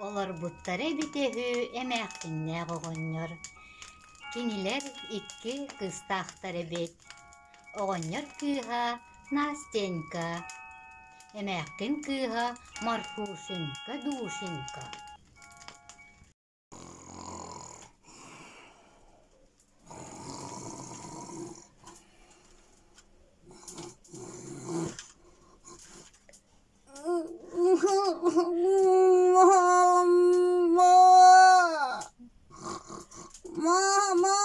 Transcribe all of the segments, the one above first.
Олорбуттара эбитэ үһү эмээхсиннээх оҕонньор. Кинилэр икки кыыстаахтар эбит. Оҕонньор кыыһа Настенька, эмээххин кыыһа Марфушенька-Душенька. Мама!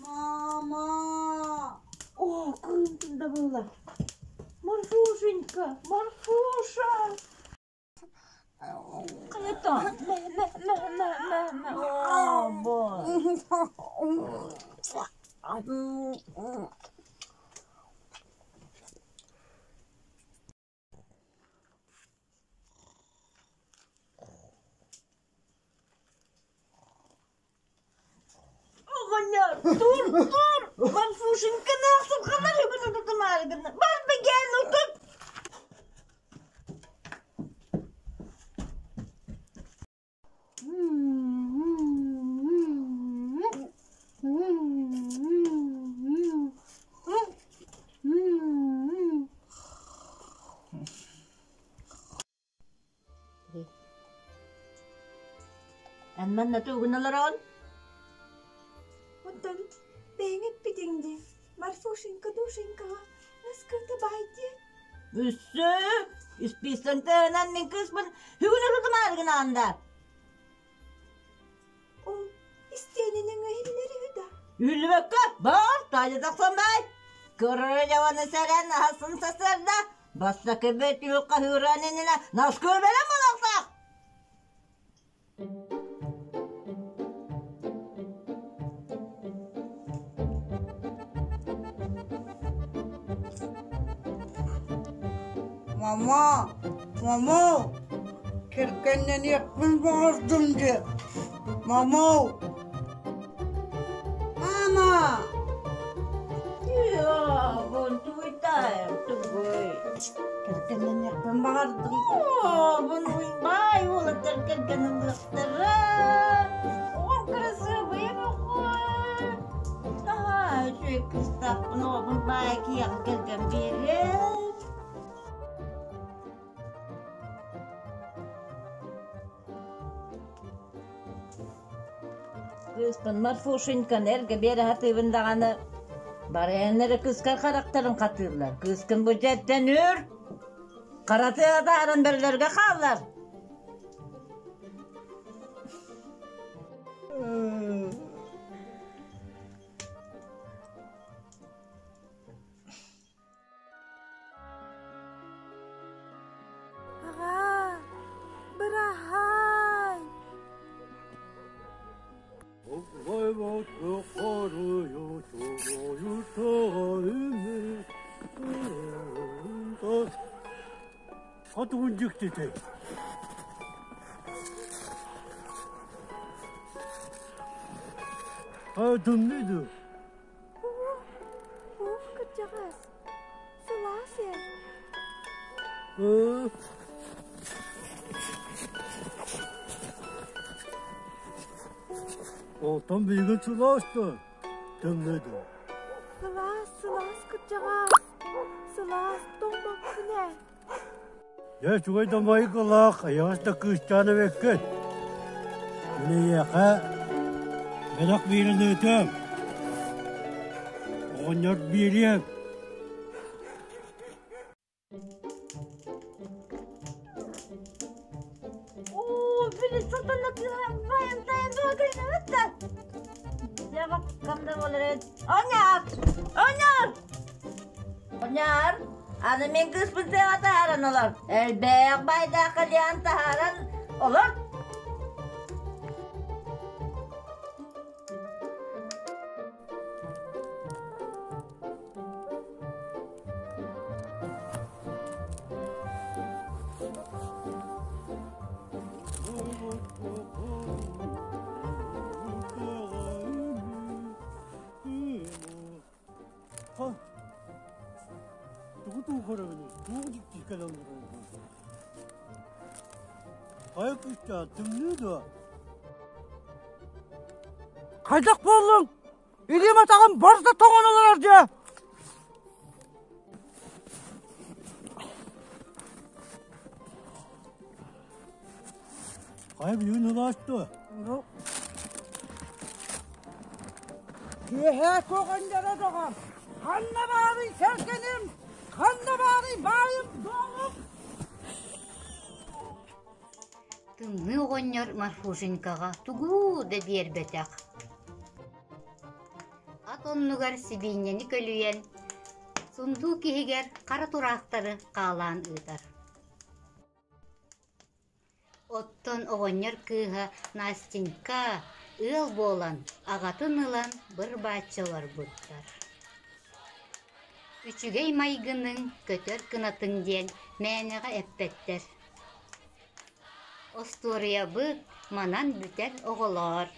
Мама! О, кыым да буолла. Марфушенька, Марфуша! Хайата? Мэ, мэ, мэ, мэ, мэ, мэ. О, боже. Оҕонньор, тур, тур! Марфушеньканы ахсырҕанар үгүн утутумаары гынна. Бар бэгээн утут! Эн манна тугун олороҕун? Онтон бэйэҥ эппитиҥ дии, Марфушенька-душенькаҕа наскыта баай диэн. Үссү, испиисэн тыынан мин кыыспын бүгүн ырытымаары гынаҕын да. Ол истиэнэнэн өһүллэр үһү да. Үһүллүбэккэ, бар, таайа тахсан бай. Кырары дьаваны сэрэн аһасын сасыарда, бастакы бэт үһү хаһыыран иннинэ наскы бэлэм олохтоох. Мама, мама, кэргэннэниэхпин баҕардым дии. Мама! Мама! Йоо, тугуйтаайым, тугуй. Кэргэннэниэхпин баҕардым. Ообун баай уолаттар кэргэн ылыахтара. Оҕом кырасыабайа бөҕө. Наһаа үчүгэй кыыстаахпын, оҕобун баай киһиэхэ кэргэн биэрэр. Кыыспын Марфушеньканы эргэ биэрэ сатыыбын даҕаны, барыан эрэ кыыскар харахтарын хатыыллар. Кыыскын бу дьиэттэн үүр, хара тыаҕа таһааран бөрөлөргө хааллар. Аҕаа, быраһаай! Хотугун дьиктитэ. Тымныы дуу? Ух, кырдьаҕас, сылаас ээ. Оттон билигин сылаас дуо? Тымныы дуо? Сылаас, сылаас кырдьаҕас. Сылаас, тоҥмоппун ээ. Дьэ, үчүгэй да майгылаах, эйэҕэс да кыысчаан эбиккин. Мин эйиэхэ бэлэх биэрэн ыытыам. Оҕонньор биэриэм. Оо, били сатана кыһан байан тайан Дьэ, баккам да буолар эбит. Оҕонньор! Оҕонньор! Оҕонньор! Аны мин кыыспын тыаҕа таһааран олор. Элбэх байдаах кальян таһааран олор. тугу көрөбүнүй? Тугу дьикти кэлэн олоробун? Хайа кыысчаан, тымныы дуо? Хайдах буоллуҥ? Илиим атаҕым барыта тоҥон олорор дьэ! Хайа билигин ылаас дуо? Киэһэ көҕөннөрө доҕор, ханна баарый кэргэним, ханна баарый баайым дуолум? Тымныы оҕонньор Марфушенькаҕа тугу да биэрбэтэх. Ат оннугар сибиинньэни көлүйэн, сундуук иһигэр хара тураахтары хаалаан ыытар. Оттон оҕонньор кыыһа Настенька ыал буолан, аҕатын ылан быр-бааччы олорбуттар. Үчүгэй майгыныҥ, көтөр кынатыҥ диэн мээнэҕэ эппэттэр. Остуоруйабыт манан бүтэр оҕолоор.